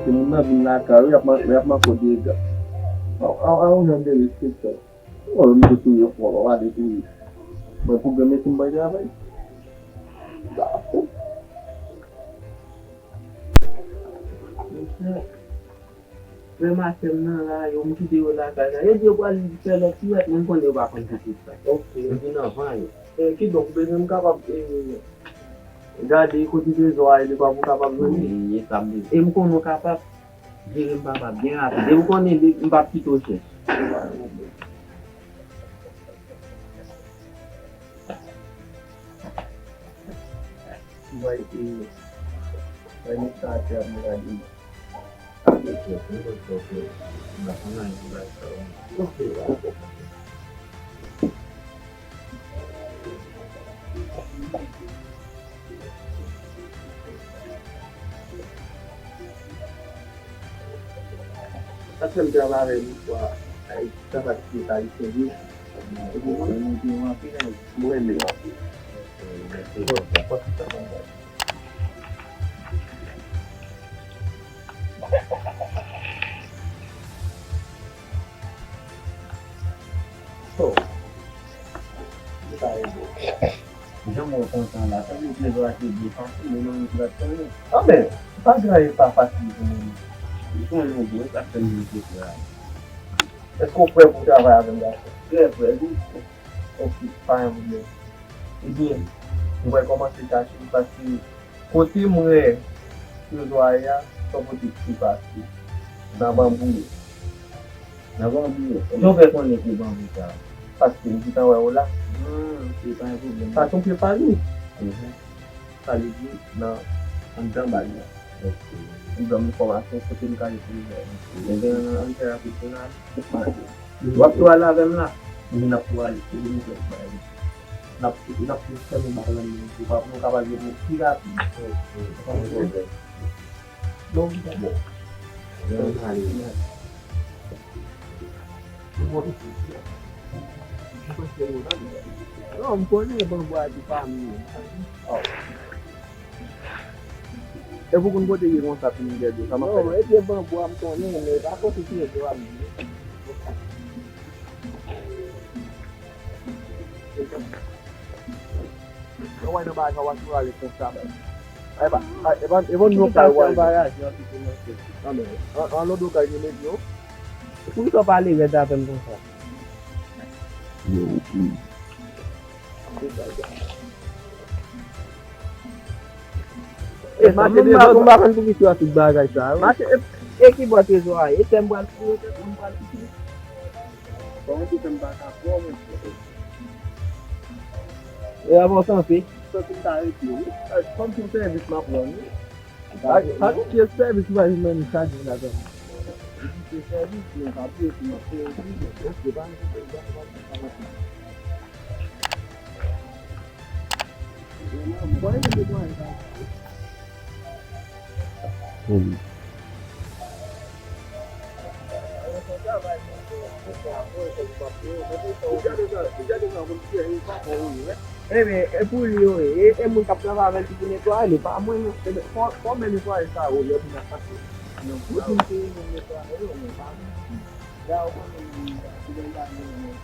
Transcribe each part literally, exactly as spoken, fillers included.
Moun nan vin lakay ou, y ap man-, y ap manke w dega. A, a, a yon jan derespektan. Ou wè, m te touye fò, w ale touye. Mwen pou granmesi m bay travay. Gafou. Mesye, frè m ak sè m nan la, yo m kite yo lakay la. Yo di yo pral fè lòt ti wèt, men m konnen yo pa konn fè tout sa. Ok. Yo vin anvan yo. E, kidonk, ou bezwen m kapab, e, gade kote trezò a ye, li pa pou kapab jwenn li. Wi, e sa m bezwen. E m konnen w kapab. Jere m papa byen rapid. E m konnen li, m p ap kite w chèch. Bay, e, bay met sa atè a pou m gade. Sa fè m travay avè l yon fwa, ay, sa pa ti ayisyen vre. Epi mwen, mwen renmen l anpil. Oh. Li pa ede. Jan mwen kontan la, sa vle di trezò a te byen fasil, men mwen menm ki pa t konnen. Anben, pa gen anyen pa fasil pou mwen. Li konnen nou byen, sa fè m vin te frè a. Èske w prè pou w travay avè m, gason? Trè prè, wi. Ok, pa gen pwoblèm. Ebyen, nou pral kòmanse chache l paske kote m wè trezò a ye a, se yon kote ki pase. Nan banbou yo. Nan banbou yo. Jan w fè konnen ki banbou sa? Paske m gentan wè w la. Hmm, ok, pa gen pwoblèm. Sa se yon pye palmis. Mhm. Sa vle di nan anndan bag la. Ok. M ban m enfòmasyon kote m ka retwouve w. Ebyen, ann fè rapid pou n al. W ap tou ale avè m la? Wi, n ap tou ale. Se de nou fè bagay. N ap, n ap tou fèmen bak lan menm. Pou pa, pou nou kapab jwenn nou pi rapid. Ok. Bon, bon. Bon, ale. Non, m konnen banbou a di pa m ye. Oh. E pou konn kote ye konsa, Trinidad yo, sa m ap fè. Non, ebyen banbou a m konnen, men pa kote trezò a m ye. Mwen wè nan bagay sa w ap ale konsa. E pa, e pa, e pa nou kay wè. Anben, an, an lòt ou kay nou met yo. Poukisa w pale rèd avè m konsa? Yo, wi. E mache devan. Mwen pa konn poukisa w ap tout bagay sa, wi. Mache, e, e ki bò trezò a ye? E tè m pral foure tèt mwen, m pral kite. Bon, mwen di ke m pa ka pran, mwen. E avan w kanpe. Santi m ta rete, wi. Kòm se yon sèvis m ap rann, wi. Pa, pa gen pyès sèvis m pa jwenn nan chak jou la, kanmenm. Epi se sèvis, men pa bliye si m ap fè yo tou, men se pa yon sèvis. Mwen renmen netwaye sa. Hmm. Ebyen, e pou li yo ye. E, e moun k ap travay avè l ki pou netwaye li, pa mwen non. Ebyen, fò, fò men netwaye sa yo lè moun ap pase nan wout. Ou di m se moun netwaye yo, men pa mwen. Ya, ou konnen moun, si gen bagay yo, men,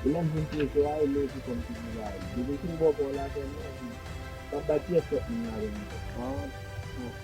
E lè m jwenn trezò a, e lè ou te kòm si pou ba yo. Depi sou bò pa w la sèlman, m ap bay pyès lòt moun ladan l ankò. Ah, ok.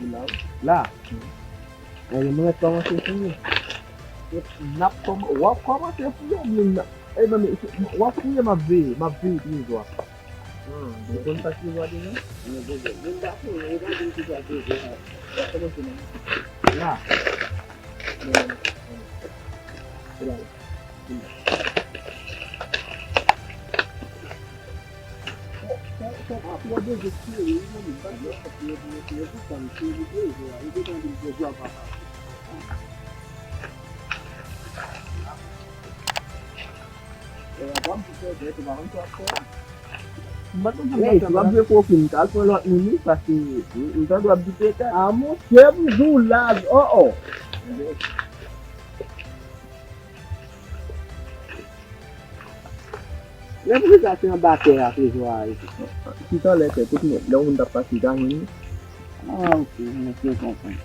Ou la wi. La. Ebyen, mwen mèt kòmanse fouye. N ap kòm-, w ap kòmanse fouye oubyen n ap, e, non, men, w ap fouye, m ap veye, m ap veye trezò a. Ah, ou konn sa k trezò a deja? Mwen deja, mwen pa konnen, ou pa di m ki sa trezò a. W ap kòmanse nan la. Non, non, non, non. Se la, la. Ey, si w ap jwe kokin, t al pran lòt moun wi, paske m, m tande w ap di petèt. A monchè, m di w la, o, o. Men poukisa se anba tè a trezò a ye? Chita anlè tè, tout moun, lè yon moun t ap pase, li ta jwenn li. Ah, ok, m te konprann.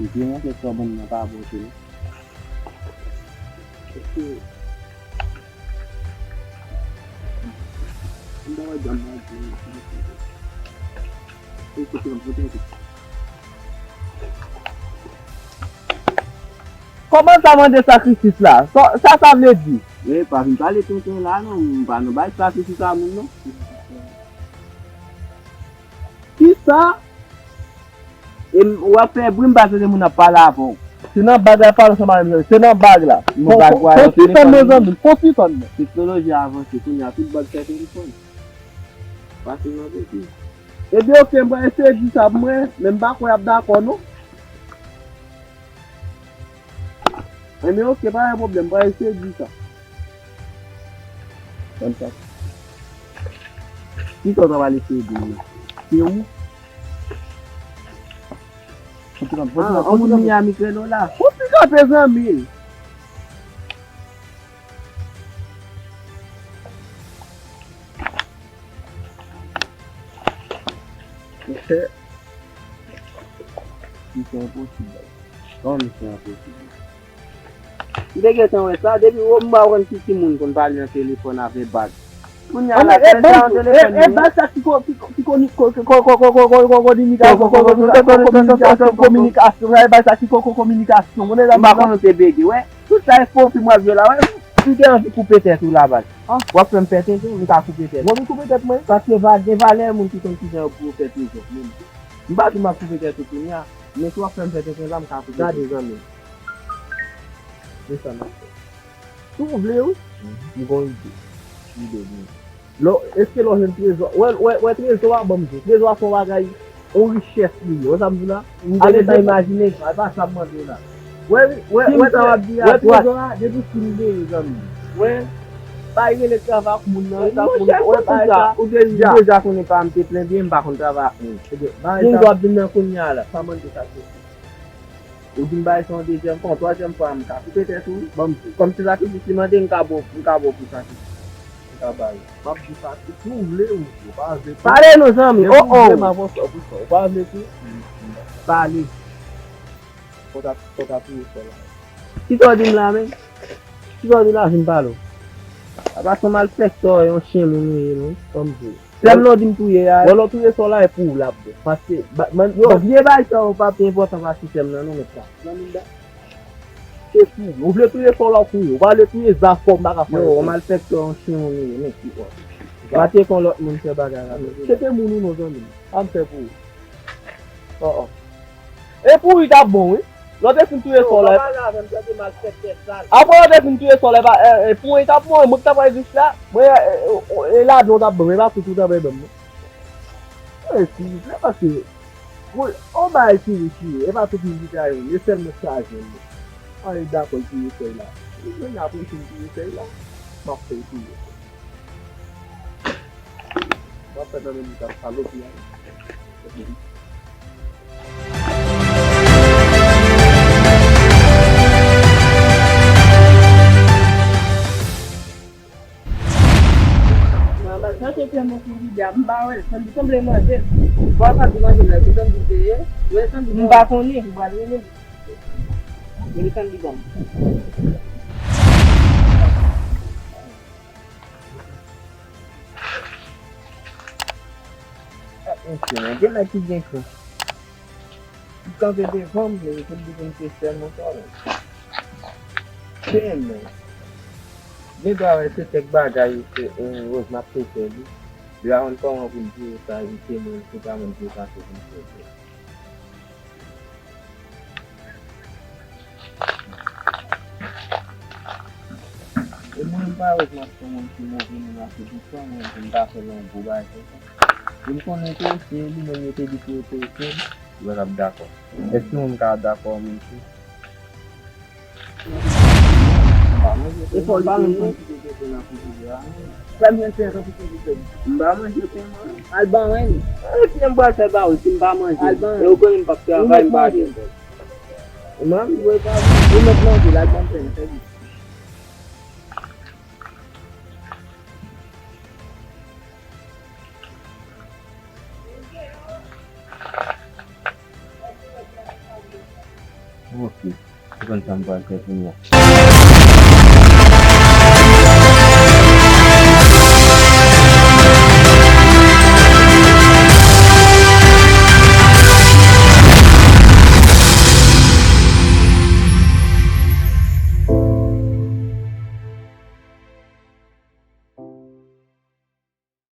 Li te montre kò bann nan pa bon tou. Èske m ta wè dam nan di. Kòman sa mande sakrifis la? Sa, sa, sa vle di? E pa vin pale tenten la non, m pa nan bay sakrifis a moun non. Kisa? E m, w ap fè bri, m pa tande moun ap pale avè w. Se nan bag la, pale ansanm avè m, se nan bag la. Fon, fon, fon sispann, mezanmi, fon sispann. Teknoloji a avanse, kounye a tout bag fè telefòn. Pase nan peti. Ebyen, oke, m pral eseye di sa pou mwen, men m pa kwè y ap dakò, non. Ebyen, oke, pa gen pwoblèm, m pral eseye di sa. Konn sa. Kisa w ta pral eseye di m nan? Se ou? Fon ti kanpe, fon ti kanpe, fon ti kanpe. Miami Krenola. Fon ti kanpe, zanmi. Misye enposib. Kòman misye enposib? M te gentan wè sa, depi w, m pa konn ki timoun konn pale nan telefòn avè bag. Kounye a la, e, e, e, bag sa ki ko-, ki ko-, ki ko-, ki ko-, ko-, ko-, ko-, ko-, ko-, kominika-, ko-, ko-, ko-, ko-, kominikasyon, e, bag sa ki ko-, ko-, kominikasyon. M pa konn ou te bege, wè. Tout sa e pwofim w ap jwe la, wè. M te anvi koupe tèt ou la, baz. Ah. W ap fè m pè tenten, m ka koupe tèt. W anvi koupe tèt mwen? Paske va gen valè moun ki konn kijan yo pou yo fè trezò menm. M pa di m ap koupe tèt ou kounye a, men si w ap fè m pè tenten la, m ka koupe tèt ou. Gade, zanmi. Men sa n ap fè. Si w vle, wi, m gon ide. Ide byen. Lè, èske lè w jwenn trezò, wè, wè, wè trezò a, ban m di w. Trezò a se yon bagay, yon richès li ye. Wè sa m di w la? Ale sa imajine. Ay, pa sa m mande w la. Wè, wè, wè, wè trezò a, depi w fin veye, zanmi. Wè, pa rele travay ak moun nan, rete ak moun nan. Wè, pa sa. Ou deja, ou deja konnen pa m te plen byen, m pa konn travay ak moun. Moun ki w ap di m nan kounye a la, sa mande sa. Ou di m bay sa yon dezyèm fwa, yon twazyèm fwa, m ka koupe tèt ou wi. Ban m di. Kòm se sakrifis li mande, m ka ba w, m ka ba w pou sakrifis. M ka ba w. M ap di sa, si w vle, ou di, ou pa vle tou. Pale non, zanmi. Oh, oh. Ou pa vle tou? Pale. Fò w ta, fò w ta touye sè la. Kisa w di m la, menm? Kisa w di la, vin pale w? Apa se yon malfektè, yon chen moun ou ye, non? Ban m di. Sè m nan w di m touye a. Bon, lè w touye sè w la, e pou w l ap bon. Paske, ba, man, yo, vye bagay sa yo pa pi enpòtan pase sè m nan, non, mèt la. Zanmi m da. Se pou ou. Ou vle touye sè w la, w touye. Ou pa vle touye zafè w, m pa ka fè anyen. Yo, yon malfektè, yon chen moun ou ye, men ki wòch. Mate kon lòt moun fè bagay la. Se te moun ou non, zanmi m. Sa m fè pou ou. Oh, oh. E pou ou, li t ap bon, wi. Lè w te fin touye sè w la. Apre lè w te fin touye sè w la, e pa, e, e pou ou, li t ap bon, e mwen ki t ap pral jis la. Mwen, e, e, e, e ladan w t ap ban m, e pa tout ou t ap ban m, non. E, silvouplè, paske, wi, on bagay ki riche, e pa tout moun ki ka jwenn, e sèlman sa jwenn. An, e dakò, l touye sè la. Mwen apre fin touye sè la, m ap fè l touye. W ap fè tande m sa, salopri a. Sa se fè mwen kou lide a, m pa wè l. Sandy sanble manje. Bon, Sandy manje la, se Sandy te ye. Wè Sandy. M pa konnen. M pral rele. Rele Sandy ban m. Mesye, men, gen nèg ki gen kou. Li kanpe devan m, men pou l di pou m te sè m ankò, men. Ke men. Gen dwa wè se kèk bagay, se, e, Rose m ap te fè li. Li pa konn kòman pou l jere sa, li se mwen, se pa mwen ki pase pou l jere. E mwen, m pa wè m ap fè moun ki move, moun ap fè tout tan, mwen, pou m ta fè yon gwo bagay konsa. E m konnen ke se li menm yo te di pou yo te ese l, li pa t ap dakò. Èske yon moun ka dakò menm si? E fò l pa menm konn kite tete nan figi a. Frè m, jwenn senk an pou figi tete. M pa manje pen mwen. Al ban mwen li. E kiyè m pral fè ba ou si m pa manje? Al ban mwen. E ou konnen m p ap travay, m pa gen pen. Mwen, m dwe pa manje. Ou mèt manje, l al ban m pen, fè vit. Ok. Ou konn sa m pral fè kounye a.